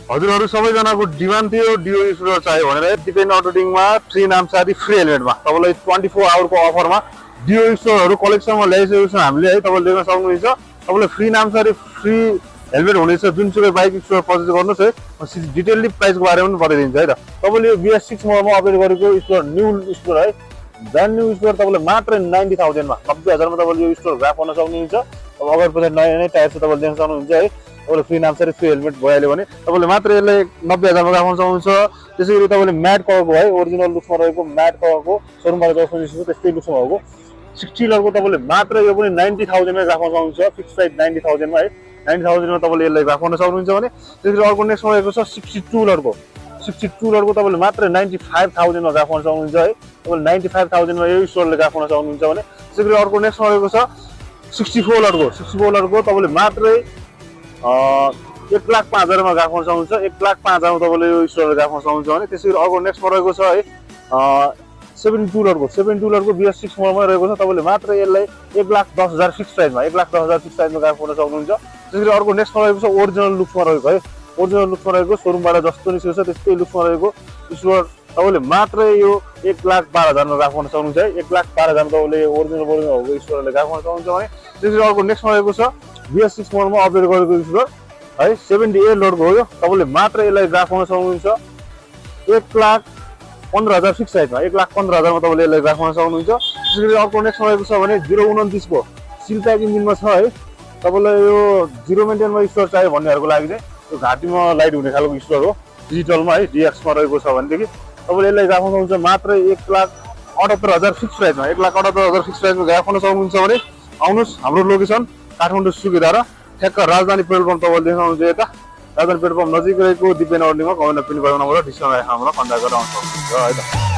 हजुरहरु सबैजनाको डिमान्ड थियो डिओ स्कुटर चाहियो भनेर डिपेन्ड अटोडिङमा फ्री नामसारी फ्री हेलमेटमा तपाईलाई 24 आवरको अफरमा डिओ स्कुटरहरु कलेक्सनमा ल्याइसकेको छ हामीले है। तपाईले देख्न सक्नुहुन्छ तपाईलाई फ्री नामसारी फ्री हेलमेट हुनेछ। जुनसुकै बाइक स्कुटर पर्चेज गर्नुस् है, म डिटेलली प्राइसको बारेमा पनि बताइदिन्छु है त। तपाईले यो BS6 मोडलमा अपडेट गरेको स्कुटर न्यू स्कुटर है, ब्रान्ड न्यू स्कुटर तपाईले मात्र 90,000 मा 90,000 मा तपाईले यो स्कुटर ग्राफ गर्न सक्नुहुन्छ। अब अगाडि पछि नयाँ नयाँ टायर चाहिँ तपाईले देख्न सक्नुहुन्छ है। तपाईले फ्री नामसारी फ्री हेलमेट भइहाल्यो भने तपाईले मात्र यसलाई 90,000 मा ग्राफ गर्न सक्नुहुन्छ। त्यसैगरी तपाईले म्याट कभरको है ओरिजिनल लुक्समा रहेको म्याट कभरको शोरूमबाट जस्तो निस्केको त्यस्तै लुक्समा भएको 60 लरको तपाईले मात्र यो पनि 90,000 मा ग्राफ गर्न सक्नुहुन्छ। फिक्स प्राइस 90,000 मा है। 90,000 मा तपाईले यसलाई ग्राफ गर्न सक्नुहुन्छ भने त्यसैगरी अर्को नेक्स्टमा रहेको छ 62 लरको 62 लरको तपाईले मात्र 95,000 मा ग्राफ गर्न सक्नुहुन्छ है। तपाईले 95,000 मा यो स्टोरले ग्राफ गर्न सक्नुहुन्छ भने त्यसैगरी अर्को नेक्स्टमा रहेको छ 64 लरको तपाईले मात्र 1,05,000 मा ग्राफ गर्न सक्नुहुन्छ। 1,05,000 मा तपाईले यो स्टोरले ग्राफ गर्न सक्नुहुन्छ भने त्यसैगरी अर्को नेक्स्टमा रहेको छ है 72 लरको BS6 मोडलमा रहेको छ। तपाईले मात्र यसलाई 1,10,000 फिक्स प्राइसमा 1,10,000 फिक्स प्राइसमा ग्राफ गर्न सक्नुहुन्छ। त्यसैगरी अर्को नेक्स्टमा रहेको छ ओरिजिनल लुक्समा रहेको है, ओरिजिनल लुक्समा रहेको शोरूमबाट जस्तो निस्केको छ त्यस्तै लुक्समा रहेको स्कुटर तपाईले मात्र यो 1,12,000 मा ग्राफ गर्न सक्नुहुन्छ है। 1,12,000 मा तपाईले ओरिजिनल भएको स्कुटरले ग्राफ गर्न सक्नुहुन्छ भने त्यसैगरी अर्को नेक्स्टमा रहेको छ BS6 मोडलमा अपडेट गरेको स्कुटर है 78 लरको हो। यो तपाईले मात्र यसलाई ग्राफ गर्न सक्नुहुन्छ 1,15,000 फिक्स प्राइसमा 1,15,000 मा तपाईले यसलाई ग्राफ गर्न सक्नुहुन्छ। त्यसैगरी अर्को नेक्स्टमा रहेको छ भने 029 को सिल प्याक इन्जिनमा छ है। तपाईलाई यो 0 मेन्टेनमा स्कुटर चाहियो भन्नेहरुको लागि चाहिँ यो घाटीमा लाइट हुने खालको स्कुटर हो डिजिटलमा है DX मा रहेको छ भनेदेखि तपाईले यसलाई ग्राफ गर्न सक्नुहुन्छ मात्र 1,78,000 फिक्स प्राइसमा 1,78,000 फिक्स प्राइसमा ग्राफ गर्न सक्नुहुन्छ भने आउनुस्। हाम्रो लोकेसन काठमाडौँ सुकिदारा ठ्याक्क राजधानी पेट्रोल पम्प तपाईले देख्नुहुन्छ यता राजधानी पेट्रोल पम्प नजिक रहेको दिपेन अटोडिङमा कमेन्ट पिन गरेर नम्बर डिस्काउन्ट राखेर हामीलाई कन्ट्याक्ट गरेर आउन सक्नुहुन्छ है त।